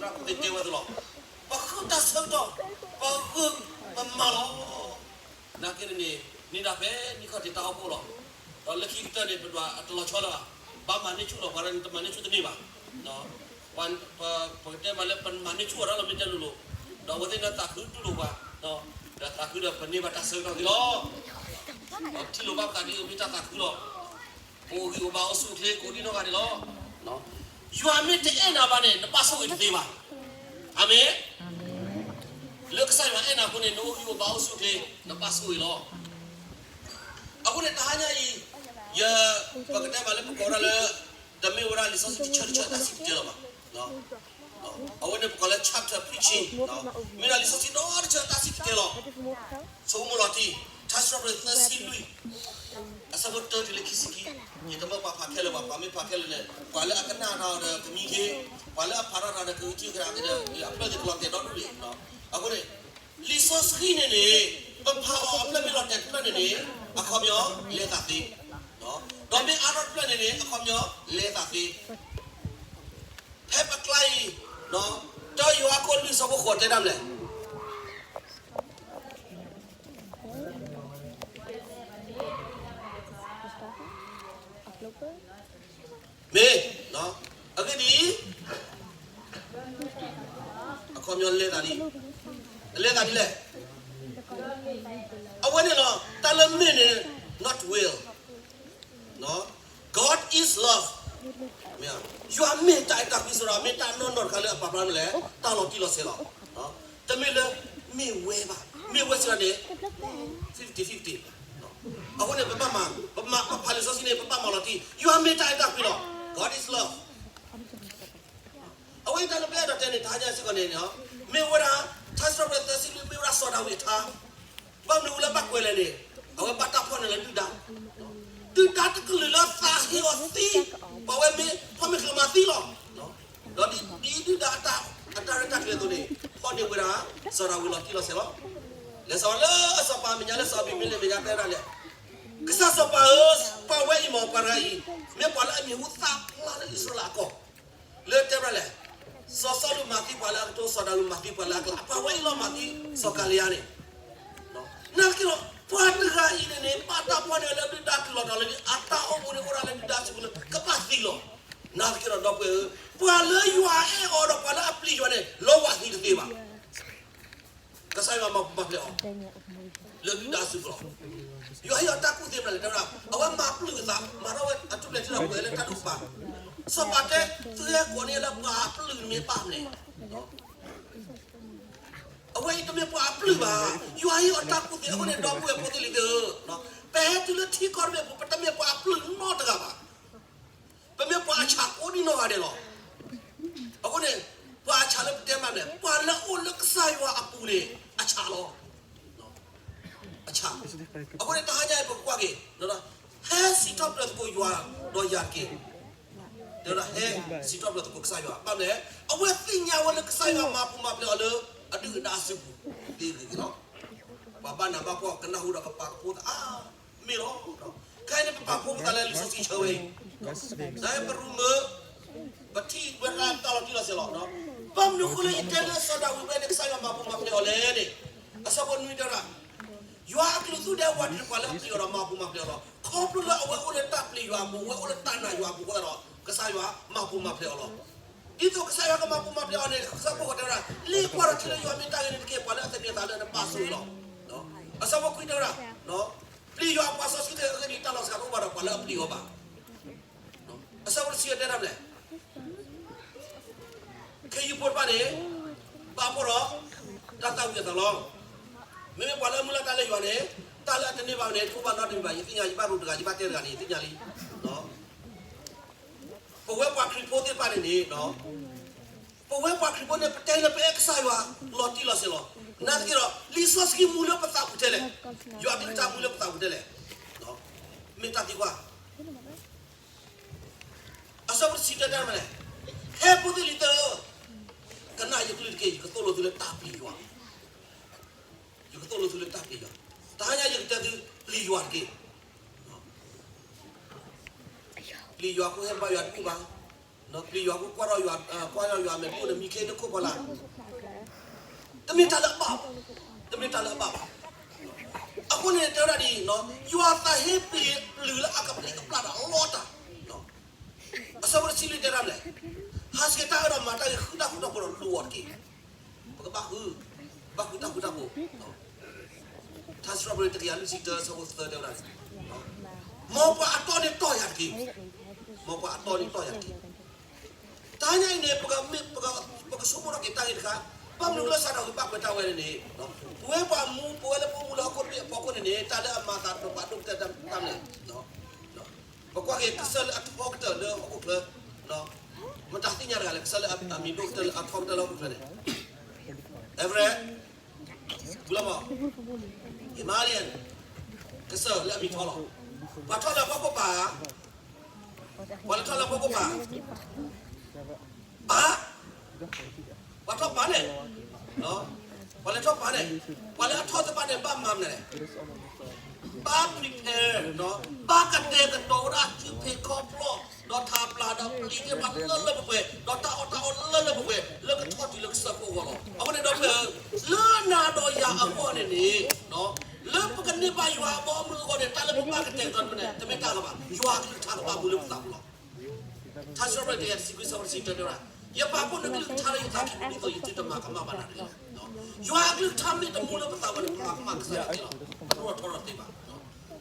သရၣ်ဖိသ့ၣ်တဲဝဲအသိးလီၤ. ပဃုတၢ်ဆၢကတီၢ်, ပဂုာ်ပမၤလီၤ. နာ်က့န့ၣ်န့ၣ် န့ၢ်ဒၣ်ဖဲနံၣ်ခီၣ်ထံးတၢ်အိၣ်ဖှိၣ်လီၤ. ဒီးလၢခံကတၢၢ်န့ၣ် ပဒွးအတလီၤဆီလၢၤဘၣ်. ဘၣ်မၤန့ၢ်ဆူၣ်လီၤ ပှၤတမၤန့ၢ်ဆူၣ်တန့ၢ်ဘၣ်. ပကတဲမးလၢပမၤန့ၢ်ဆူၣ်အီၤဒၣ်လီၤ မ့ၢ်တဲလိၤလိၤ, ဒီးအဝဲသ့ၣ်န့ၣ်သးခုတူၢ်လိာ်ပှၤ, ဒီးသးခုဒီးပန့ၢ်ဘၣ်တၢ်ဆၢကတီၢ်န့ၣ်လီၤ. ပထံၣ်လိာ်ဘၣ်ပသးဒ်အမ့ၢ်တၢ်သးခုလီၤ. ပအိၣ်ဂံၢ်အိၣ်ဘါအိၣ်ဆူၣ်အိၣ်ချ့ကိးဒံနီၢ်ဂၤဒဲးလီၤ. ယွၤမ့ၢ်တအဲၣ်နၤဘၣ်န့ၣ် နဘၣ်ဆိၣ်ဂ့ၤတသ့ဘၣ်. အၤမ့ၣ်. လၢကစၢ်ယွၤအဲၣ်နၤအဃိန့ၣ် နအိၣ်ဂံၢ်အိၣ်ဘါအိၣ်ဆူၣ်အိၣ်ချ့ နဘၣ်ဆိၣ်ဂ့ၤလီၤ. အဃိန့ၣ် တဟါညါအံၤ ယ ပကတဲမးလၢပကိးဒၣ်လၢ တမ့ၢ်ဝဲဒၣ်လံာ်စီဆှံတဆၢတဆၢတၢ်စံၣ်တဲၤတဲလီၤဘၣ်. အဝဲန့ၣ်ပကိးလၢ chapter preaching, မ့ၢ်ဒၣ်လံာ်စီဆှံဒီတဆၢတၢ်စံၣ်တဲၤတဲလီၤ. ဆိကမိၣ်လီၤတံၢ် ထါစံးထီၣ်ပတြၢၤသၢဆံလွံၢ် အဆၢဖိတၢတုၤလၢခံဆံခံ, ယတမၢပှၤဖးခဲလၢာ်ဘၣ်, ပှၤမ့ၢ်ဖးခဲလၢာ်န့ၣ် ပှၤလၢအကနၣ်တၢ်ဒီးကမံခ့, ပှၤလၢအဖးထီၣ်တၢ်ဒီးကဂံၢ်က့ၤတၢ်ဒီး အဖျၢၣ်သ့ၣ်ကလီၤတဲာ်ဒီဒူၣ်န့ၣ်, အဃိန့ၣ် လံာ်စီဆှံန့ၣ်န့ၣ် ပဖးအီၤအဖျၢၣ်မ့ၢ်လီၤတဲာ်တဖျၢၣ်န့ၣ်န့ၣ် အခီပညီလဲၤသးသ့, ဒီးမ့ၢ်အါထီၣ်တဖျၢၣ်န့ၣ်န့ၣ် အခီပညီလဲၤသးသ့. ဖဲပကျါအံၤ တၢယိၤဟၣ်ခိၣ်လွံၢ်ဆၢဖိဃိးတဲဒၣ်မလဲၣ်. မ့ၢ်, အဂ့ၢ်ဒ်အံၤ, အခီပညီလဲၤသးဒ်, လဲၤသးဒ်လဲၣ်. အဝဲန့ၣ်လီၤ, တၢ်လၢမ့ၢ်န့ၣ် not will, God is love. ယွၤမ့ၢ်တၢ်အဲၣ်တၢ်ကွံစိဒီး မ့ၢ်တၢ်နီၢ်နီၢ်တခါလၢအပာ်ဖျါမလဲၣ်, တၢ်လီၤတံၢ်လီၤဆဲးလီၤ. တမ့ၢ်လၢ မ့ၢ်ဝဲဘၣ်, မ့ၢ်ဝဲစ့ၢ်ကီးန့ၣ် fifty fifty. အဃိန့ၣ် ပဘၣ်မၤ, ပမၤပဖးလံာ်စီဆှံန့ၣ် ပဘၣ်မၤလီၤတံၢ်, ယွၤမ့ၢ်တၢ်အဲၣ်တၢ်ကွံလီၤ, God is love. အဝဲအံၤတၢ်လၢပအဲၣ်ဒိးတဲန့ၣ် တဟါညါစ့ၢ်ကီးန့ၣ်, မ့ၢ်ဝဲဒၣ် ထါစံးထီၣ်ပတြၢၤသၢဆံလွံၢ် မ့ၢ်ဝဲဒၣ်စီၤဒၤဝံးအထါ, ဘၣ်မနုၤအဃိလၢဘၣ်ကွဲးလဲၣ်န့ၣ်, အဝဲဘၣ်တၢ်ဖီၣ်န့ၢ်လၢဒုၣ်ဒါ, ဒုၣ်ဒါတကလုာ်လၢသးဟ့အီၤသံ, ပဝဲမ့ၢ်ဖီၣ်မ့ၢ်ချၢးမၤသံလီၤ. ဒီးဒ်ဒုၣ်ဒါအတၢ်ရဲၣ်တၢ်ကျဲၤအသိးန့ၣ်, ဖီၣ်န့ၢ်ဝဲဒၣ် စီၤဒၤဝံးလီၤတံၢ်လီၤဆဲးလီၤ. လဲၤစီၤလၢအစီၤပၤမဲာ်ညါ လၢစီၤအဘံၤမ့လ့ၣ်မဲာ်ညါတဲဒၣ်လဲၣ်, ကစၢ်စီၤပၤဧၢ, ပှၤဝဲအံၤမ့ၢ်ပှၤတဂၤအံၤ, မ့ၢ်ပှၤလၢအမံၤဟူသၣ်ဖျါလၢအံၣ်စရ့လးအကီၢ်, လၢတဲဘၣ်လဲၣ်, စီၤစီလူးမၤသံပှၤလၢအကတိၤ, စီၤဒၤဝံးမၤသံပှၤလၢအကျါ, ပှၤဝဲအံၤလီၤမၤသံစီၤကၤလံယါန့ၣ်. နာ်သက့ဒီး ပှၤတဂၤအံၤန့ၣ်န့ၣ် ဘၣ်တၢ်ဖီၣ်န့ၢ်လၢဒုၣ်ဒါတုၤလီၤတီၤလၢ အတၢ်အိၣ်မူန့ၣ်အိၣ်ဒၣ်လၢဒုၣ်ဒါစုပူၤလၢကဘၣ်သံလီၤ. နာ်သက့ဒီး ဒီပုၢ်ဝဲၢ်ဧၢ, ပှၤလၢယွၤအဲၣ်အီၤဒီးပှၤလၢအပျံၤယွၤန့ၣ် လီၤဝးသံတသ့ဘၣ်. ကစၢ်ယွၤမၤပူၤမၤဖျဲးအီၤ လၢဒုၣ်ဒါစုပူၤလီၤ. ယွၤဟ့ၣ်အီၤတၢ်ကူၣ်သ့မနုၤလဲၣ်, တဲဝဲဒၣ် အဝဲမၤပျုၢ်အသး, မၤထီၣ်ဝဲအထူၣ်ဖျဲးထံလီၤပှဲၤလၢတၢ်ဒိၣ်ကပၤ, စီၤပၤတဲ, သုဟဲကိးန့ၢ်လၢပှၤအပျုၢ်န့ၣ်မ့ၢ်ဘၣ်မလဲၣ်. အဝဲအံၤတမ့ၢ်ပှၤအပျုၢ်ဘၣ်. ယွၤဟ့ၣ်အီၤတၢ်ကူၣ်သ့အဃိန့ၣ် ဒီပုၢ်ဝဲၢ်ဖိသ့ၣ်လံၤသ့ၣ်ဧၢ, ပဟဲတုၤလၢထံကီၢ်တဘ့ၣ်အပူၤ ပတမ့ၢ်ပှၤအပျုၢ်နီတဂၤဘၣ်. ပမ့ၢ်ပှၤအဆးကိးဒံနီၢ်ဂၤဒဲးလီၤ. အဃိန့ၣ် ပှၤအဆးလၢပတဲမးန့ၣ် ပှၤလၢအအိၣ်လၢကစၢ်ယွၤအပူၤန့ၣ် အဆးလီၤ. အဆး, အဃိန့ၣ် တဟါညါအံၤ ပကကွၢ်က့ၤ, ဟဲစံးထီၣ်ပတြၢၤသကိးယွၤဒီးယၤတက့ၢ်. တဲဝဲဒၣ် ဟဲစံးထီၣ်ပတြၢၤသကိးကစၢ်ယွၤ, ဘၣ်မနုၤလဲၣ်, အဝဲသ့ၣ်ညါဝဲလၢကစၢ်ယွၤမၤပူၤမၤဖျဲးအီၤလၢ အဒုၣ်အဒါအစုပူၤသ့ဂ့ၤဂ့ၤလီၤ. ပှၤဘၣ်နးဘၣ်ဖှီၣ်ကနၢ်ဟူဒီးကပာ်ကဖိသးအါမ့ၢ်လီၤ. ခဲအံၤန့ၣ် ပပာ်ဖှိၣ်ပသးလၢလံာ်စီဆှံဆၢဝဲအံၤ, ဒ်ပရူးမုာ်, ပထံၣ်ဝဲဒၣ်တၢ်လီၤတံၢ်လီၤဆဲးလီၤ. ဘၣ်မနုၤအဃိလၢယတဲလၢစီၤဒၤဝံးဝဲန့ၣ် ကစၢ်ယွၤမၤပူၤမၤဖျဲးအီၤလဲၣ်န့ၣ်, အဆၢဖိနွံတဲဝဲဒၣ် ယွၤအကလုၢ်သူၣ်ဒဲဝးတံၢ်လၢပှၤလၢအပျံၤအီၤဒီးမၤပူၤမၤဖျဲးအီၤလီၤ. ခီဖျိလၢအဝဲအိၣ်လၢတၢ်ပျံၤယွၤအပူၤ, အဝဲအိၣ်လၢတၢ်နာ်ယွၤအပူၤအဃိသတးဒီး ကစၢ်ယွၤမၤပူၤမၤဖျဲးအီၤလီၤ. ဒ်သိးကစၢ်ယွၤကမၤပူၤမၤဖျဲးအီၤန့ၣ် အဆၢဖိဃိးတဲဝဲဒၣ်, လ့ၣ်ကွၢ်ဒီးထံလၢယွၤမ့ၢ်တၢ်ဂ့ၤန့ၣ်တက့ၢ်, ပှၤလၢအသန့ၤအသးလၢနပာ်ဆိၣ်ဂ့ၤလီၤ. အဆၢဖိခွံတဲဝဲဒၣ်, ပျံၤယွၤအပှၤစီဆှံသ့ၣ်ဧၢ, အဂ့ၢ်ဒ်အံၤ တၢ်လီၤစှၤတအိၣ်ဘၣ်ဒီးပှၤလၢအပျံၤအီၤဘၣ်. အဆၢဖိတဆံတဲဒၣ်မနုၤလဲၣ်, ခ့ယုၢ်ဖိတဖၣ်န့ၣ် ဘၣ်ဖှီၣ်ဒီး တၢ်သၣ်ဝံၤအသးလီၤ. မ့မ့ၢ်ပှၤလၢအမုၢ်လၢ်တၢ်လၢယွၤန့ၣ် တၢ်လၢအတန့ၢ်ဘၣ်န့ၣ် တအိၣ်ဘၣ်နီတမံၤဘၣ်. ယသ့ၣ်ညါ, ယဘၣ်ရူးတဂၤ, ယဘၣ်တဲတဂၤန့ၣ် ယသ့ၣ်ညါလံ. ပဝဲပှၤခရံာ်ဖိသ့ၣ်တဖၣ်န့ၣ်န့ၣ်, ပဝဲပှၤခရံာ်ဖိန့ၣ် ပတဲလၢပအဲၣ်ကစၢ်ယွၤလီၤတံၢ်လီၤဆဲးလီၤ. နာ်သက့ဒီး လံာ်စီဆှံမူလၢပသးပူၤထဲလဲၣ်, ယွၤအကလုၢ်ကထါမူလၢပသးပူၤထဲလဲၣ်, မ့ၢ်တၢ်သံကွၢ်. အဆၢဖိတဆံတဲတၢ်မနုၤလဲၣ်, ဟဲဖိသ့ၣ်လံၤသ့ၣ်ဧၢ, ကနၣ်ယကလုၢ်တက့ၢ်. ယကသိၣ်လိသုလၢတၢ်ပျံၤယွၤ, ယကသိၣ်လိသုလၢတၢ်ပျံၤယွၤ. တဟါညါယကတဲသု, ပျံၤယွၤတက့ၢ်. ပျံၤယွၤအဃိဟဲဘါယွၤတမုာ်ဘၣ်. ပျံၤယွၤကွၢ်ထီၣ်ယွၤ, ကွၢ်ထီၣ်ယွၤမဲာ်ဘိၣ်န့ၣ် မံခ့န့ၢ်ခိၣ်ဖီလာ်, တမ့ၢ်တၢ်လၢအဘၣ်ဘၣ်, တမ့ၢ်တၢ်လၢအဘၣ်ဘၣ်. အဃိန့ၣ်တဲဝဲဒၣ်ဒ်အံၤ, ယွၤသးဟ့ပျံၤပျုၤလၢအကပျံၤကပျၢ်ဒီးအလီတၢ်, အဆၢဖိတဆံလွံၢ်တဲဒၣ်လဲၣ်, ဟးဆှဲးတၢ်အၢဒီးမၤတၢ်ဂ့ၤ ဃုတၢ်ဃူတၢ်ဖိးဒီးလူၤအီၤတက့ၢ်. ပကဘၣ်ဃု, ဘၣ်ဃုတၢ်ဃူတၢ်ဖိး. ထါစံးထီၣ်ပတြၢၤ တကယၤလွံၢ်ဆံတၢ အဆၢဖိသၢတဲဝဲဒၣ်န့ၣ်, မ်ပှၤအတီန့ၣ်တီၢ်ယၤတက့ၢ်, မ်ပှၤအတီန့ၣ်တီၢ်ယၤတက့ၢ်. တၢ်ညါအံၤန့ၣ် ပကဆိကမိၣ်ထီၣ်က့ၤတၢ်ဂ့ၢ်တခါ, ဘၣ်မနုၤလၢစးထီၣ်ကဘၣ်ကွဲးတၢ်ဝဲန့ၣ်န့ၣ်, ပဝဲပှၤမူ ပဝဲလၢပအိၣ်မူလၢဟီၣ်ခိၣ်တဘ့ၣ်အဖီခိၣ်န့ၣ်န့ၣ် တၢ်လၢအမၤသးဒီးပှၤဒိၣ်ကတၢၢ်တၢ်မနုၤလဲၣ်, ပကွၢ်က့ၤကစၢ်လၢအထီကတၢၢ်လၢဟီၣ်ခိၣ်ချၢ, မတၤသ့ၣ်ညါတဂၤလဲၣ် ကစၢ်လၢအမံၤဒိၣ်ကတၢၢ်လၢအထီကတၢၢ်လၢဟီၣ်ခိၣ်ချၢန့ၣ်, Everett, ဘူးလီၤမး, Himalayan, ကစၢ်လၢအမံၤထီလီၤ. ပှၤထီၣ်လၢအဖီခိၣ်ပၢ်ဧါ, ပှၤလၢထီၣ်လၢအဖီခိၣ်ပၢ်, ပၢ်, ပှၤထီၣ်ပၢ်န့ၣ်, ပှၤလၢထီၣ်ပၢ်န့ၣ်, ပှၤလၢအထီၣ်သ့ၣ်တဖၣ်န့ၣ် ဘၣ်မၤမနုၤလဲၣ်, ဘၣ် prepare, ဘၣ်ကတဲာ်ကတီၤဝဲဒၣ် စုဖံးခီၣ်ဖျီၣ်, ဒီးထးပျၢ်ဒီးပျံၤသ့ၣ်တဖၣ်လၢလၢပှဲၤပှဲၤ, ဒီးတၢ်အီၣ်တၢ်အီလၢလၢပှဲၤပှဲၤ လၢကထီၣ်တုၤလၢကစၢၢ်ခိၣ်အဂီၢ်လီၤ. အဃိန့ၣ်ဒီပုၢ်ဝဲၢ်, လၢနၤဒီးယၤအဂီၢ်န့ၣ်န့ၣ်, လၢပကန့ၢ်ဘၣ်ယွၤအဘီအမုၢ်အဂီၢ်န့ၣ် တၢ်လၢပဘၣ်ကတဲာ်ကတီၤန့ၣ် တမ့ၢ်တၢ်လၢၤဘၣ်, ယွၤအကလုၢ်ကထါကဘၣ်မူလၢပသးပူၤလီၤ. ထါစံးထီၣ်ပတြၢၤ တကယၤတဆံခွံ အဆၢဖိတဆံတၢတဲဝဲဒၣ်, ယပာ်ဖှိၣ်နကလုၢ်ကထါလၢယသးကံၢ်ပူၤ ဒ်သိးယသုတမၤကမၣ်ဘၣ်နၤတဂ့ၤ. ယွၤအကလုၢ်ကထါမ့ၢ်တမူလၢပသးပူၤန့ၣ် ပမၤကမၣ်ကစၢ်ယွၤတသ့လီၤ, ပဒိၣ်ထီၣ်ထီထီၣ်တသ့ဘၣ်.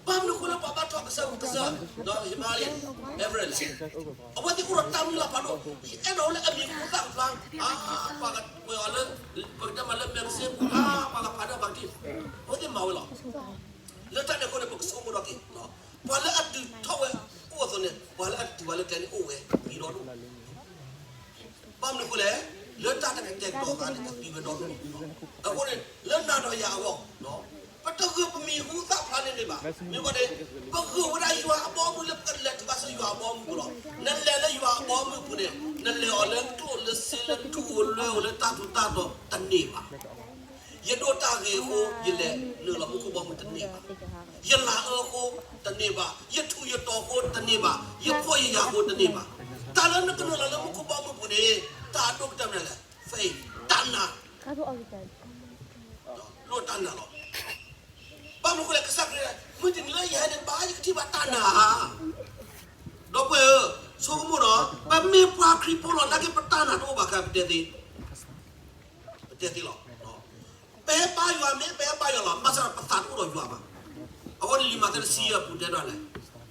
ဘၣ်မနုၤအဃိလၢပှၤဘၣ်ထီၣ်ကစၢၢ်ကစၢၢ်, ဒီး Himalayan, Everest လဲၣ်, အဝဲသ့ၣ်အိၣ်ဒီးတၢ်မုၢ်လၢ်ဖးဒိၣ်, ယအဲၣ်ဒိးလၢအမံၤဟူသၣ်ဖျါ, ပှၤကပှဲၤအီၤလၢ, ပကတဲမးလၢ magazine ပူၤ, ပှၤကဖးဒိၣ်ဘၣ်က့ၤ, အဝဲသ့ၣ်မၤဝဲလီၤ. လၢတၢ်န့ၣ်အဃိန့ၣ် ပကဆိကမိၣ်ထီၣ်က့ၤ, ပှၤလၢအတုၤထီၣ်ဝဲအိၣ်အသိးန့ၣ် ပှၤလၢအတတုၤဘၣ်လၢကျဲန့ၣ် အိၣ်ဝဲသံဒီဒိၣ်. ဘၣ်မနုၤအဃိလဲၣ်, လၢတၢ်တကတဲာ်ကတီၤသးန့ၣ် ကသံဝဲဒီဒိၣ်. အဃိန့ၣ် လၢနၤဒီးယၤအဂီၢ်, ပတဂုာ်ပမံၤဟူသၣ်ဖျါန့ၣ်န့ၣ်ဘၣ်. မ့ၢ်ဝဲန့ၣ် ပဂုာ်ဝဲဒၣ်ယွၤအဘီအမုၢ်လၢပကလဲၤတုၤဘၣ်ဆူယွၤအဘီအမုၢ်ပူၤလီၤ. နလဲၤလၢယွၤအဘီအမုၢ်ပူၤန့ၣ် နလဲၤအီၤလၢကျိၣ်လၢစ့လၢတူၢ်ဧိၤလွဲၢ်ဧိၤလၢတၢ်ထူးတၢ်တီၤတန့ၢ်ဘၣ်. ယဒိးတၢ်ဂ့ၤအဃိ ယလဲၤနုာ်လီၤမူခိၣ်ဘီမုၢ်တန့ၢ်ဘၣ်. ယလၤအၢအဃိတန့ၢ်ဘၣ်. ယထူးယတီၤအဃိတန့ၢ်ဘၣ်. ယဖှီၣ်ယယာ်အဃိတန့ၢ်ဘၣ်. တၢ်လၢနကနုာ်လီၤလၢမူခိၣ်ဘီမုၢ်ပူၤန့ၣ် တၢ်အဒိၣ်ကတၢၢ်မနုၤလဲၣ်, faith, တၢ်နာ်, လိၣ်တၢ်နာ်လီၤ. ဘၣ်မနုၤအဃိလဲၣ်, ကစၢ်ခရံာ် မုၢ်တနံၤလၢယဟဲန့ၣ် ဘၣ်ယကထံၣ်ဘၣ်တၢ်နာ်ဧါ. ဒီပုၢ်ဝဲၢ်ဧၢ, ဆိကမိၣ်ဒီး ပမ့ၢ်ပှၤခရံာ်ဖိလီၤ နာ်က့ပတၢ်နာ်တအိၣ်ဘၣ်ခဲ ပတဲသ့, ပတဲသ့လီၤ. ပဟဲဘါယွၤမ့ၢ်ပဟဲဘါယွၤလီၤ, ဘၣ်ဆၣ်ဒီးပသးတအိၣ်ဒီးယွၤဘၣ်. အဃိန့ၣ်လံာ်မးသဲတဆံယဲၢ်အပူၤတဲဒၣ်လဲၣ်,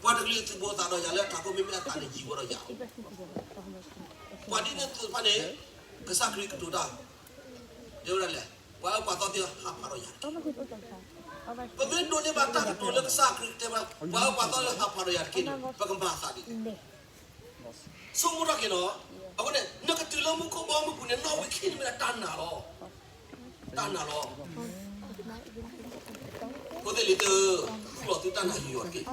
ပှၤတကလုာ်အသုးဘိသးဒီးယၤလၢအထးခိၣ် မ့မ့ၢ်အသးန့ၣ်ယံၤဝဲဒီးယၤ, ပှၤဒ်န့ၣ်သုးတဖၣ်န့ၣ် ကစၢ်ခရံာ်ကတိၤတၢ် တဲဝဲဒၣ်လဲၣ်, ပှၤအၢပှၤသီသ့ၣ်ဧၢ ဟးဖးဒီးယၤတက့ၢ်. ပမ့ၢ်ဒိးန့ၢ်ဘၣ်တၢ်ကတိၤလၢကစၢ်ခရံာ်ကတဲဝဲဒၣ် ပှၤအၢပှၤသီသ့ၣ်ဧၢ ဟးဖးဒီးယၤတက့ၢ်န့ၣ် ပကမၤအသးဒ်လဲၣ်. ဆိကမိၣ်ထီၣ်က့ၤနီၤ, အဃိန့ၣ် နကတုၤလၢမူခိၣ်ဘီမုၢ်ပူၤန့ၣ် နီၣ်ဝံခံန့ၣ်မ့ၢ်ဒၣ်တၢ်နာ်လီၤ. တၢ်နာ်လီၤ. ဖိသ့ၣ်လံၤသ့ၣ်ဧၢ, ဃုလီၤသုတၢ်နာ်ယွၤတက့ၢ်.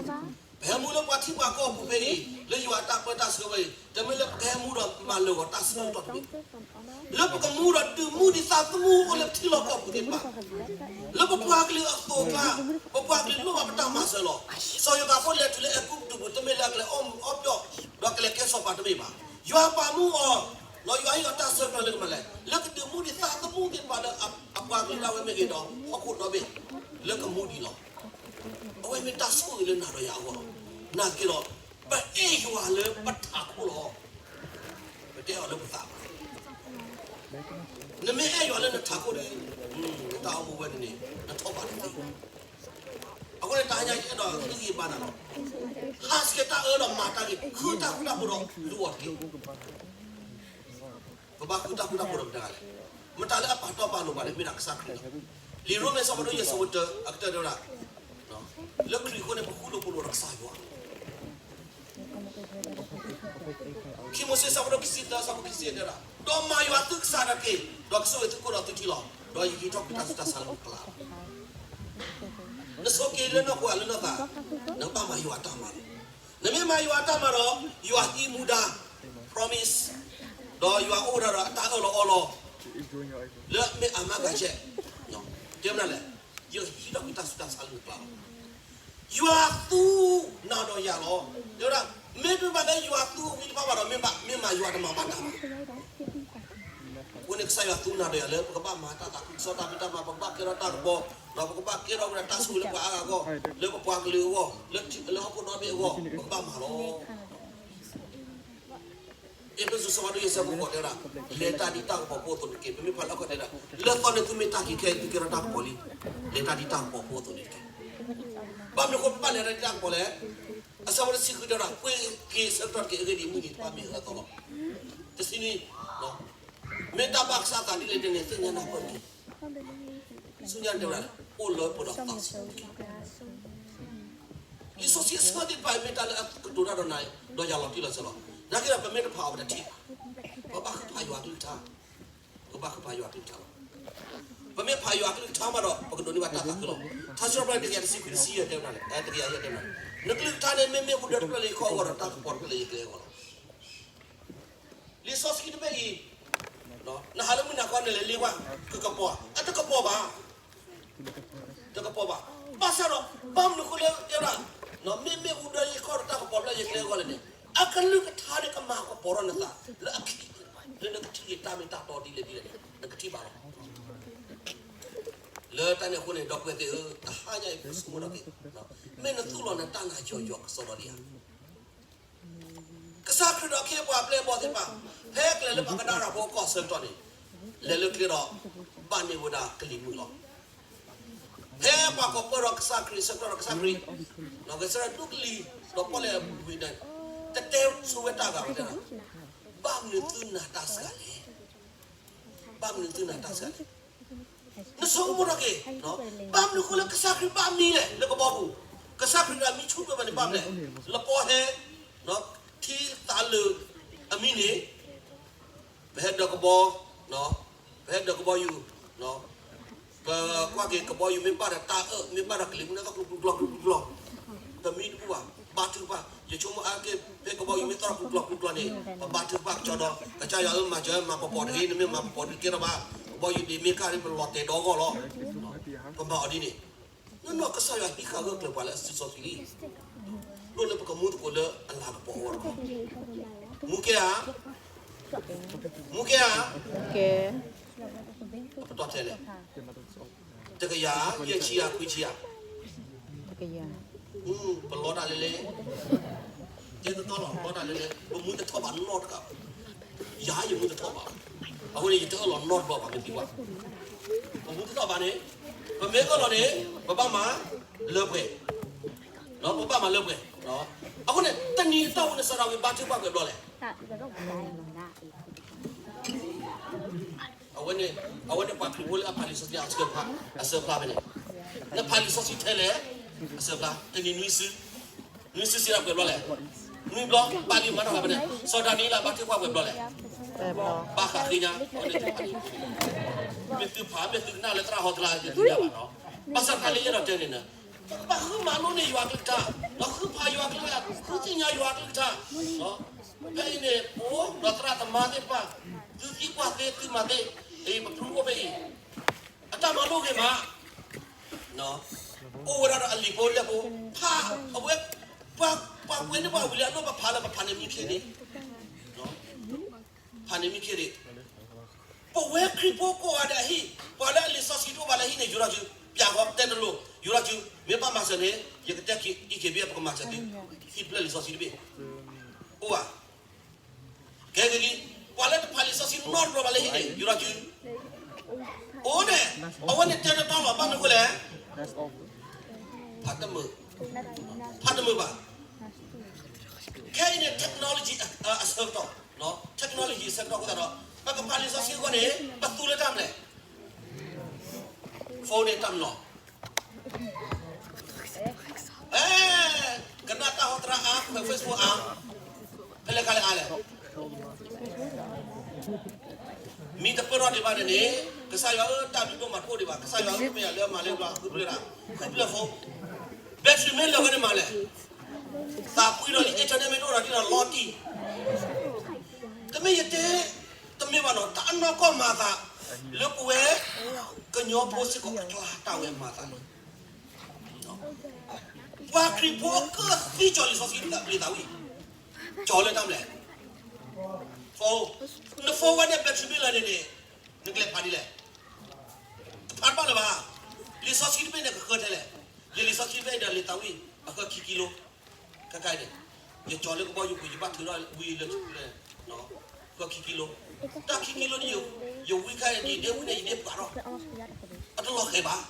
ပဟဲမူလၢပှၤထံပှၤကီၢ်ပူၤဖဲအံၤ လၢယွၤအတၢ်ပၢတၢ်ဆှၢဝဲအံၤ တမ့ၢ်လၢပကဟဲမူဒီးမၤလၢာ်ဂီၤတၢ်ဆၢကတီၢ်တမ့ၢ်, လၢပကမူဒီးဒုးမူဒံးသးသမူအိၣ်လၢပထံလီၢ်ကီၢ်ပူၤသ့ၣ်တဖၣ်, လၢပပှၤကလုာ်အသိးအကျါ, ပပှၤကလုာ်လိၣ်ဘၣ်ပတၢ်မၤစၢၤလီၤ. စီၤယိၤသးဖိလဲၤတုၤလၢအဲၤကူပတူးပူၤ တမ့ၢ်လၢအကလဲၤအီၣ်မုာ်အီပျီၣ် ဒီးကလဲၤကဲစီၤပၤတမ့ၢ်ဘၣ်. ယွၤပာ်မူအီၤ, ဒီးယွၤဟ့ၣ်အီၤတၢ်ဆၢကတီၢ်လၢကမၤလဲၣ်, လၢကဒုးမူဒံးသးသမူသ့ၣ်တဖၣ်လၢ အပှၤကလုာ်ဒၣ်ဝဲမ့ၢ်ဂ့ၤဒီး ဟီၣ်ခိၣ်ဒီဘ့ၣ် လၢကမူဒံးလီၤ. အဝဲမ့ၢ်တၢ်ဆိၣ်ဂ့ၤလၢနၤဒီးယၤအဂီၢ်လီၤ. နာ်သက့ဒီး ပအဲၣ်ယွၤလၢပထးခိၣ်လီၤ. ပတအဲၣ်အီၤလၢပသးဘၣ်. နမ့ၢ်အဲၣ်ယွၤလၢနထးခိၣ်ဒီး နတၢ်အိၣ်မူဝဲန့ၣ်န့ၣ် နထီၣ်ဘၣ်တသ့. အဃိန့ၣ် တဟါညါယအဲၣ်ဒိးဟ့ၣ်ဂံၢ်ဘါနၤလီၤ. ဟးဆှဲးတၢ်အၢဒီးမၤတၢ်ဂ့ၤ, ဃုတၢ်ဃူတၢ်ဖိးဒီးလူၤအီၤတက့ၢ်. ပဘၣ်ဃုတၢ်ဃူတၢ်ဖိးဒီးမတၤတဂၤလဲၣ်. မတၤလၢအပာ်တီပာ်လိၤပှၤန့ၣ် မ့ၢ်ဒၣ်ကစၢ်ခရံာ်လီၤ. လံာ်ရိမ့ၤအဆၢဖးဒိၣ်ယဲၢ်အဆၢဖိတၢ အကတၢၢ်တဲဝဲဒၣ်, လၢခရံာ်အဃိန့ၣ် ပဃူလိာ်ဖိးလိာ်ဒီးကစၢ်ယွၤ. ခံမိၤၡ့အဆၢဖးဒိၣ်ခံဆံသၢ အဆၢဖိခံဆံယဲၢ်တဲဝဲဒၣ်, ဒီးမၤယွၤသုကစၢ်တက့ၢ်, ဒီးကဆိၣ်ဂ့ၤသုခိၣ်ဒီးသုထံလီၤ. ဒီးယကဟံးထီၣ်ကွံာ်တၢ်ဆူးတၢ်ဆါလၢနကျါလီၤ. နဆိးက့ၤလၢနၢ်ဟူဧါလၢနသး, နကဘၣ်မၤယွၤအတၢ်မၤလီၤ. နမ့ၢ်မၤယွၤအတၢ်မၤဒီး ယွၤဟံးမူဒါ promise, ဒီးယွၤအိၣ်ဝဲဒၣ်ဒီးအတၢ်အၢၣ်လီၤအီလီၤ လၢမ့ၢ်အမၤကၤဆဲး, တဲမနုၤလဲၣ်, ယဟံးထီၣ်ကွံာ်တၢ်ဆူးတၢ်ဆါလၢနကျါလီၤ. ယွၤသူနၤဒီးယၤလီၤ. တဲဝဲဒၣ်, မ့တမ့ၢ်ဘၣ်လၢယွၤသူအဝံတဖၣ်ဘၣ်ဒီး မ့ၢ်ဘၣ်, မ့ၢ်မၤယွၤတမၤဘၣ်တၢ်ဘၣ်. အဃိန့ၣ် ကစၢ်ယွၤသူနၤဒီးယၤလၢ ပကဘၣ်မၤတၢ်သးခုကစီၣ်တၢ်ဖံးတၢ်မၤ, ပကဘၣ်ကဲထီၣ်တၢ်ကပီၤ, ဒီးပကဘၣ်ကဲထီၣ်ဝဲဒၣ်တၢ်ဆိၣ်ဂ့ၤလၢပှၤအါဂၤအဂီၢ်, လၢပပှၤကလုာ်အဂီၢ်, လၢဟီၣ်ခိၣ်ဒီဘ့ၣ်အဂီၢ်, ပကဘၣ်မၤလီၤ. အ့းဖ့းစူး အဆၢဒိၣ်ယဲၢ် အဆၢဖိဃိးတဲဝဲဒၣ်, လဲၤတၢ်ဒ်တၢ်ကပီၤဖိအသိးန့ၣ်တက့ၢ်. ပမ့ၢ်ဖးလၢအခီၣ်တဲဒၣ်, လၢသီန့ၣ်သုမ့ၢ်တၢ်က့ၤခဲအံၤ သုကဲထီၣ်တၢ်ကပီၤလံ. လဲၤတၢ်ဒ်တၢ်ကပီၤဖိအသိးန့ၣ်တက့ၢ်. ဘၣ်မနုၤအဃိပဘၣ်လဲၤတၢ်ဒ်တၢ်ကပီၤလဲၣ်. အဆၢဖိတဆံဃုတဲဝဲဒၣ်, ကွ့က့ၤဆၢကတီၢ်တက့ၢ်, အဂ့ၢ်ဒ်အံၤ မုၢ်နံၤတဖၣ်မ့ၢ်အၢအသီလီၤ. တဆံနွံ, မ့ၢ်တၢ်ဘၣ်ကစၢ်သးဒ်လဲၣ်ဒ်လဲၣ်န့ၣ် သ့ၣ်ညါနၢ်ပၢၢ်တက့ၢ်. ဆူညါတဲဝဲဒၣ်, အိၣ်လၢပှဲၤဒီးသးစီဆှံတက့ၢ်. လံာ်စီဆှံအဆၢသ့ၣ်တဖၣ်အံၤ မ့ၢ်တၢ်လၢအကတိၤတၢ်ဒီးနၤဒီးယၤလီၤတံၢ်လီၤဆဲးလီၤ. နာ်က့ဒီး ပမ့ၢ်တဖးအီၤပတထံၣ်ဘၣ်. ပဘၣ်ဃုဖးယွၤအကလုၢ်ကထါ, ပဘၣ်ဃုဖးယွၤအကလုၢ်ကထါလီၤ. ပမ့ၢ်ဖးယွၤအကလုၢ်ကထါမးဒီး ပကဒိးန့ၢ်ဘၣ်တၢ်သးခုလီၤ. ထါစံးပတြၢၤ တကယၤတဆံခွံ တဆံယဲၢ် တဲဝဲဒၣ်, တကယၤယဲၢ် တဲဝဲဒၣ်, နကလုၢ်ကထါန့ၣ် မ့မ့ၢ်ဟူဒၢတဖျၢၣ်လၢယခီၣ်အဂီၢ်ဒီး တၢ်ကပီၤတဖျၢၣ်လၢယကျဲအဂီၢ်လီၤ. လံာ်စီဆှံတဘ့ၣ်အံၤ, နဟးလၢမုၢ်နၤခီ နလဲၤလ့ကွၢ်, ကကပီၤ, အတကပီၤဘၣ်, တကပီၤဘၣ်. ဘၣ်ဆၣ်ဒီး ဘၣ်မနုၤအဃိလၢတဲဝဲဒၣ်, မ့မ့ၢ်ဟူဒၢယခီၣ်ဒီး တၢ်ကပီၤတဖျၢၣ်လၢယကျဲအဂီၢ်လဲၣ်န့ၣ်, အကလုၢ်ကထါန့ၣ် ကမၤကပီၤထီၣ်နသးလၢအခံ, လၢနကထံၣ်တၢ်မ့ၢ်တၢ်တီဒ်လဲၣ်ဒ်လဲၣ်န့ၣ် နကထံၣ်ဘၣ်လီၤ. လၢတၢ်န့ၣ်အဃိန့ၣ် ဒီပုၢ်ဝဲၢ်သ့ၣ်ဧၢ, တဟါညါအံၤ ပကဆိကမိၣ်ထီၣ်က့ၤ, မ့ၢ်နသူၣ်လီၤနတၢ်နာ်ယီၤယီၤကစီဒီလံဧါ. ကစၢ်ခရံာ်ဒီးအခ့အပှၤအပျဲၢ်အဘီၣ်သ့ၣ်တဖၣ်, ဖဲကျဲလၢပှၤကဒါရၤဖိအကီၢ်အဆၢကတီၢ်န့ၣ်, လဲၤလၢကျဲဒီး ဘၣ်န့ၢ်ဝဲဒၣ်ကလံၤမုၢ်လီၤ. ဖဲပှၤကိးပၢၢ်ဒီးကစၢ်ခရံာ်အဆၢကတီၢ်ဒီး ကစၢ်ခရံာ်, ကစၢ်ဒူကလံၤ, ဒီးပီၣ်လဲၣ်ဝံၤန့ၣ်, တတဲဆိဝဲတၢ်ဂၤဝဲဒၣ်, ဘၣ်မနုၤသုနာ်တၢ်စှၤလဲၣ်. ဘၣ်မနုၤသုနာ်တၢ်စှၤလဲၣ်. နဆိကမိၣ်ထီၣ်က့ၤ, ဘၣ်မနုၤအဃိလၢကစၢ်ခရံာ်ဘၣ်မံလဲၣ် လၢကဘီပူၤ, ကစၢ်ခရံာ်တဂၤမံဆူၣ်ကွံာ်ဘၣ်န့ၣ်ဘၣ်မနုၤလဲၣ်. လပီဟဲ, ထံသးလၢာ်အမံန့ၣ်, ပဟဲဒၢးကဘီ, ပဟဲဒၢးကဘီယူၤ, ပကွၢ်က့ၤကဘီယူၤမ့ၢ်ဘၣ်ဒီးတၢ်အၢၣ်, မ့ၢ်ဘၣ်ဒီးကလံၤမုၢ်နၢ်သီၣ်ကျူကျူကျီကျူကျီ, ပမံတဘူၣ်ဘၣ်, ဘါထုကဖၣ်, ယဆိကမိၣ်အါက့ၢ် ဖဲကဘီယူၤမ့ၢ်သီၣ်ကျူကျီကျူကျီန့ၣ် ပဘါထုကဖၣ်ကစီဒီး ကစၢ်ယွၤဧၢ မၤစၢၤ မၤပီၤပီၤတဂ့ၤ, နမ့ၢ်မၤပီၤပီၤတကဲထီၣ်ဘၣ်, ကဘီယူၤဒံးမ့ၢ်ကၢ်န့ၣ် ပလီၤတဲာ်ဒီဂီၢ်လီၤ. ပမၤအီၤဒ်န့ၣ်, နီၢ်နီၢ်ကစၢ်ယွၤဟံးဃာ်ဂၢၢ်ကျၢၤပှၤလၢအစုစီဆှံလံ, ဒိၣ်လၢပကမူသကိးလၢအလၤကပီၤအဂီၢ်တခီ, မူကဲဧါ, မူကဲဧါ, ကဲ, ပတီၢ်ထဲလဲၣ်, တကယၤ, ယဲၢ်ဆံယၤ, ခွံဆံယၤ, တကယၤ, ပလီတၢ်လဲလဲ, တဲတတီလီၤ ပလီတၢ်လဲလဲ, ပမူတထီၣ်ဘၣ်နီတဂၤဘၣ်, ယၤယမူတထီၣ်ဘၣ်, အဃိန့ၣ် ယတအၢၣ်လီၤနီတဘျီဘၣ် မ့ၢ်သံကွၢ်, ပမူတထီၣ်ဘၣ်န့ၣ်, ပမ့ၢ်အၢၣ်လီၤန့ၣ် ပဘၣ်မၤလၢပှဲၤ, ပဘၣ်မၤလၢပှဲၤ, အဃိန့ၣ် တနံၤအတီၢ်ပူၤန့ၣ် စီၤဒၤဝံးဘါထုကဖၣ်ပှဲၤဘျီလဲၣ်. အဝဲန့ၣ်, အဝဲန့ၣ်ပှၤခရံာ်ဖိလၢအဖးလံာ်စီဆှံအဆၢဖျါ, အဆၢဖျါဖဲန့ၣ်, နဖးလံာ်စီဆှံထဲလဲၣ်, အဆၢဖျါ, တနံၤနွံစု, နွံစုစံးဒၣ်ပှဲၤဘျီလဲၣ်, နွံဘျီ, ဘၣ်လံမၤတၢ်လီၤဖဲန့ၣ်, စီၤဒၤနံးယ့လးဘါထုကဖၣ်ပှဲၤဘျီလဲၣ်, ဘၣ်ဃးဃ့ညါ, မ့ၢ်သုဖး မ့ၢ်သုကနၣ်လၢသရၣ်ဟီတလါ သုသ့ၣ်ညါဘၣ်နီၤ, ဘၣ်ဆၣ်တၢ်လၢယအဲၣ်ဒိးတဲန့ၣ်, ပဘၣ်ဃုမၤလိန့ၢ်ယွၤအကလုၢ်ကထါ, ဒီးဃုဖးယွၤအကလုၢ်ကထါ, ဃုသ့ၣ်ညါယွၤအကလုၢ်ကထါ, ဖဲအံၤန့ၣ် ပအိၣ်ဒီးသရၣ်သမါသ့ၣ်တဖၣ်, သုသံကွၢ်သ့ သုမၤသ့, အံၤ ပဖုအိၣ်ဖဲအံၤ, အတၢ်မၤလိဂ့ၤမး, အိၣ်ဝဲဒၣ်ဒီးအလံာ်ဖိလဲၢ်ဖိ, ဖး, အဝဲ, ပှၤကွဲးန့ၢ်ပှၤဝံၤလံအလိၣ် ပဖးလၢပဖးန့ၣ်မံခ့န့ၣ်, ဖးန့ၣ်မံခ့န့ၣ်, ပဝဲခရံာ်ဖိကိးဂၤဒဲးအဟံၣ်, ပှၤလၢအလံာ်စီဆှံတအိၣ်ဘၣ်လၢဟံၣ်န့ၣ် ယူၤထီၣ်စု, ပျးဃီတဲတလိၤ, ယူၤထီၣ်စု, မ့ၢ်ဘၣ်မၤစၢၤန့ၣ် ယကတဲအံၤက့ၤဘၣ် ပကမၤစၢၤသု, ဟံၣ်တဖျၢၣ်လံာ်စီဆှံတဘ့ၣ်, အိၣ်ဧါ. ကဲဂ့ၤလံ, ပှၤလၢတဖးလံာ်စီဆှံနီတဘျီဘၣ်လၢဟံၣ်န့ၣ် ယူၤထီၣ်စု, အိၣ်န့ၣ်, အဝဲန့ၣ်တဲတတီလီၤ ဘၣ်မနုၤအဃိလဲၣ်, ဖးတမုာ်, ဖးတမုာ်ဘၣ်. ခဲအံၤန့ၣ် technology အဆၢကတီၢ်, technology အဆၢကတီၢ်အဃိသတးဒီး ပကဖးလံာ်စီဆှံအဂီၢ်န့ၣ် ပသူလၢတၢ်မနုၤလဲၣ်, phone န့ၣ်တၢ်မနီၤ အဲ, ကနၣ်တၢ်ဟီသရၣ်အါ, ဖဲ Facebook အါ, ဖဲလဲၣ်ခါလဲၣ်အါလဲၣ်. မ့ၢ်တပၢၢ်ထီၣ်ဒံးဘၣ်န့ၣ်န့ၣ်, ကစၢ်ယွၤဧၢ တၢ်ဘျုးဒိၣ်မးတအိၣ်ဒံးဘၣ်, ကစၢ်ယွၤဧၢ မ့ၢ်ယၤလၢမၤလၢဘျီ ဃုပျၢၢ်ဒၣ်, ဃုပျၢၢ် phone, battery မ့ၢ်လၢာ်ဝဲန့ၣ်မၤလဲၣ်, သးပှံၢ်ထီၣ်လံ internet မ့ၢ်တအိၣ်ဒီးဒ်ဒီးလီၤတံၢ် တမ့ၢ်ယတဲ, တမ့ၢ်ဘၣ်နီၤ, တၢ်အနီၢ်ကီၢ်မၤသး, လၢပဝဲကညီဖိစ့ၢ်ကီးအကျါ တၢ်ဝဲမၤသးလီၤ. ပှၤခရံာ်ဖိကသံကၠီၤလံာ်စီဆှံလံာ်သးဝံၣ်, ကၠီၤလၢတၢ်မနုၤလဲၣ်. phone, န phone ဝဲန့ၣ် battery မ့ၢ်လၢာ်န့ၣ်န့ၣ်, နကလဲၤဖးဒ်လဲၣ်. တဖးတဘၣ်လၢၤဘၣ်. လံာ်စီဆှံတဘ့ၣ်န့ၣ်ကဃၢထဲလဲၣ်. ယလံာ်စီဆှံတဘ့ၣ်ဒီးလံာ်သးဝံၣ် အဃၢခံကံလိ, ခဲခါအံၤန့ၣ်, ယကၠီၤလၢကဘီယူၤပူၤ ယဘၣ်ထုးထီၣ်ဝံၤလၢ ဃၢခံကံလိ, တၢ်ခံကံလိန့ၣ် ယဝံခါအံၤန့ၣ် ယဒ့ဝံန့ၣ် ယဒ့ပှၤထီၣ်, အတလီၤဃဲၤဘၣ်,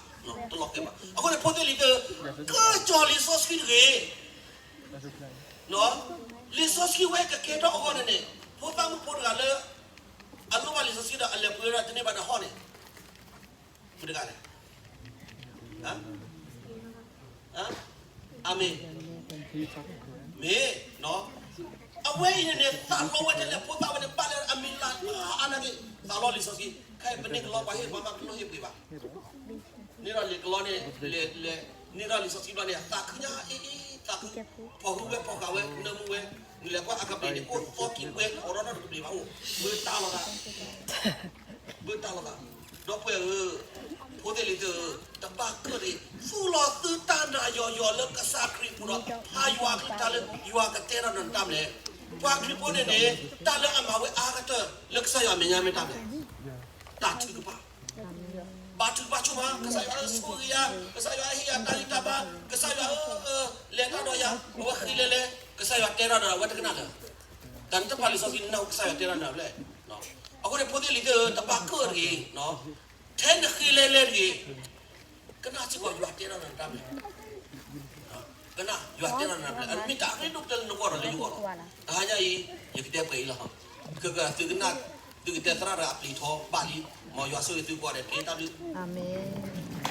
တလီၤဃဲၤဘၣ်. အဃိန့ၣ် ဖိသ့ၣ်လံၤသ့ၣ်ဧၢ, ကၠီၤလံာ်စီဆှံတဂ့ၤ. လံာ်စီဆှံဝဲကကဲထီၣ်အဂီၢ်န့ၣ်န့ၣ်, ဖိသၣ်မုၣ်ဖိတဂၤလၢ အလိၣ်ဘၣ်လံာ်စီဆှံဒီးအလဲၤပှ့ၤဝဲဒၣ်တန့ၢ်ဘၣ်ဒီးဟီၣ်န့ၣ်, မတၤတဂၤလဲၣ်. အၤမ့ၣ်, မ့ၢ်, အဝဲအံၤန့ၣ်န့ၣ် သးလီဝဲဒ်လဲၣ်, ဖိသၣ်ဝဲန့ၣ် ဘၣ်လၢအမံၤလၤအါနာ်က့, သးလီလံာ်စီဆှံ, ခဲအံၤပန့ၢ်ကလီ ပှၤဟ့ၣ်ပှၤမၤကလီဟ့ၣ်ပှ့ၤဘၣ်. န့ၢ်ထီၣ်လံာ်ကလီန့ၣ်, လဲၤ, လဲၤ, န့ၢ်ထီၣ်လံာ်စီဆှံဘျီန့ၣ် သးခုညါအံၤအံၤ, သးခု, ဖီၣ်ဟုဝဲဖီၣ်ဃာ်ဝဲ နၢမူဝဲ, နလဲၤကွၢ်အကဘျံးန့ၣ် အိၣ်သီခံဝဲ အိးထီၣ်နီတကဘျံးဘၣ်အိၣ်, ဘၢတၢ်လီၤသး, ဘၢတၢ်လီၤသး, ဒီပုၢ်ဝဲၢ်ဧၢ, ဖိသ့ၣ်လံၤသ့ၣ်ဧၢ, တဘၣ်ကၢၣ်တဂ့ၤ, သူၣ်လီၤသုတၢ်နာ်ယီၤယီၤလၢကစၢ်ခရံာ်အပူၤဒီး ဟးယွၤအကလုၢ်ကထါလၢ ယွၤကတဲထီၣ်နတၢ်မနုၤလဲၣ်. ပှၤခရံာ်ဖိန့ၣ်န့ၣ် တၢ်လၢအမၤဝဲအါကတၢၢ်လၢကစၢ်ယွၤအမဲာ်ညါမ့ၢ်တၢ်မနုၤလဲၣ်. တၢ်ထုကဖၣ် ဘါထုကဖၣ်ဆိမး, ကစၢ်ယွၤဧၢ ဆိၣ်ဂ့ၤယၤ, ကစၢ်ယွၤဟ့ၣ်ယၤတၢ်ဂံၢ်တၢ်ဘါ, ကစၢ်ယွၤဧၢ, လဲၤတၢ်ဒီးယၤ, အဝဲဃံလဲၤလဲၤ, ကစၢ်ယွၤတဲထီၣ်ဒီးအဝဲတကနၣ်လၢၤ. တၢ်နတဖးလံာ်စီဆှံနၢ်ဟူကစၢ်ယွၤတဲထီၣ်နၤလဲၣ်. အဃိန့ၣ် ဖိသ့ၣ်လံၤသ့ၣ်ဧၢ, တဘၣ်ကၢၣ်တဂ့ၤ, ထဲနဃံလဲၤလဲၤတဂ့ၤ, ကနၣ်စ့ၢ်ကီးယွၤတဲထီၣ်နၤတၢ်မနုၤလဲၣ်. ကနၣ်ယွၤတဲထီၣ်နၤတၢ်မနုၤလဲၣ်, အမ့ၢ်တၢ်အရ့ဒိၣ်ကတၢၢ်လၢနဂီၢ်ဒီးလၢယဂီၢ်လီၤ. တဟါညါအံၤ ယကတဲပှဲၤအံၤလီၤ. ကကသုကနၣ်, သုကတဲသရၣ်တဂၤအပျံၤထီဘၣ်လံ, မ်ယွၤဆိၣ်ဂ့ၤသုကိးဂၤဒဲး က့ၤတၢ်ဘျုး. အၤမ့ၣ်.